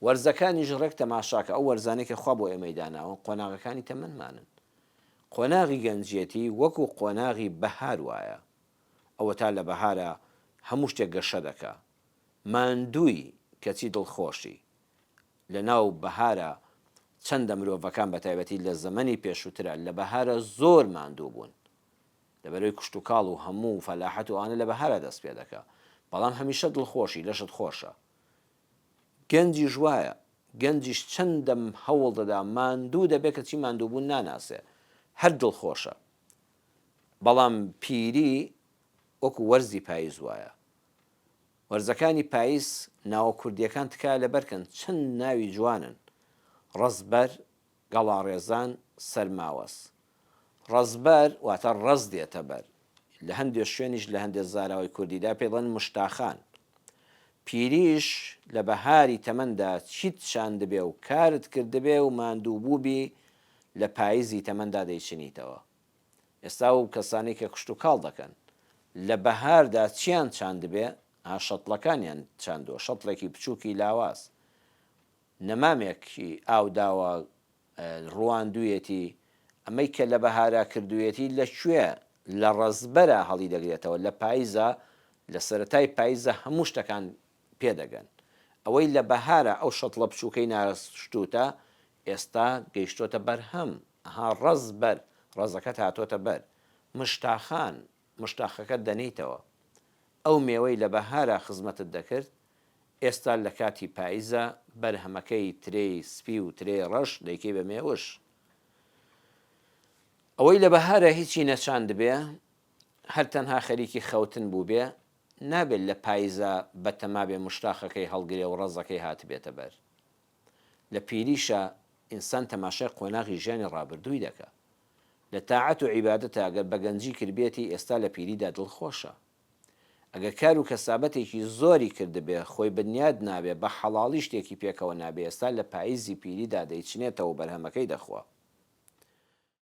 وەرزەکانیش ڕێک تەماشاکە ئەو وەرزانەی کە خوا بۆ ئێمەی داناون قۆناغەکانی تەمەنمانن. قۆناغی گەنجیەتی وەکو قۆناغی بەهار وایە. ئەوەتا لە بەهارا هەموو شتێک گەشە دەکا. ماندووی کەچی دڵخۆشی. لە ناو بەهارا چەندە مرۆڤەکان بە تایبەتی لە زەمەنی پێشووترا لە بەهارا زۆر ماندوو بوون. لەبەرەی کشتوکاڵ و هەموو فەلاحەت و ئەوانە لە بەهارا دەست پێ دەکا. بەڵام هەمیشە دڵخۆشی، لەشت خۆشە. گەنجیش وایە، گەنجیش چەندە هەوڵ دەدا ماندوو دەبێ کەچی ماندووبوون ناناسێ، هەر دڵخۆشە. بەڵام پیری وەکو وەرزی پایز وایە. وەرزەکانی پایز ناوە کوردییەکان تکایە لەبەرکەن چەند ناوی جوانن، ڕەزبەر، گەڵاڕێزان، سەرماوەز. ڕەزبەر واتە ڕەز دێتە بەر. لە هەندێ شوێنیش لە هەندێ زاراوەی کوردیدا پێی دەڵێن مشتاخان. پیریش لە بەهاری تەمەندا چیت چاندبێ و کارت کردبێ و ماندوو بووبی لە پایزی تەمەندا دەیچنیتەوە. ئێستا ئەو کەسانەی کە کشتوکاڵ دەکەن لە بەهاردا چیان چاندبێ، ها شەتڵەکانیان چاندووە، شەتڵێکی بچووکی لاواز، نەمامێکی ئاو داوە ڕواندوویەتی، ئەمەی کە لە بەهارا کردوویەتی لە کوێ؟ لە ڕەزبەرا هەڵیدەگرێتەوە، لە پایزا، لە سەرەتای پایزا هەموو شتەکان پێدەگەن. ئەوەی لە بەهارا ئەو شەتڵە بچووکەی ناشتووتە، ئێستا گەیشتۆتە بەرهەم، ئەها ڕەز بەر، ڕەزەکەت هاتۆتە بەر. مشتاخان، مشتاخەکەت دەنێیتەوە. ئەو مێوەی لە بەهارا خزمەتت دەکرد، ئێستا لە کاتی پایزا بەرهەمەکەی ترێی سپی و ترێی ڕەش دەیکەی بە مێوژ. ئەوەی لە بەهارا هیچی نەچاندبێ، هەر تەنها خەریکی خەوتن بووبێ، نابێت لە پایزا بەتەمابێ مشتاخەکەی هەڵگرێ و ڕەزەکەی هاتبێتە بەر. لە پیریشا ئینسان تەماشای قۆناغی ژیانی ڕابردووی دەکا. لە تاعەت و عیبادەتا گەر بە گەنجی کردبێتی ئێستا لە پیریدا دڵخۆشە. ئەگەر کار و کەسابەتێکی زۆری کردبێ، خۆی بنیاد نابێ، بە حەڵاڵی شتێکی پێکەوە نابێ ئێستا لە پایزی پیریدا دەیچنێتەوە و بەرهەمەکەی دەخوا.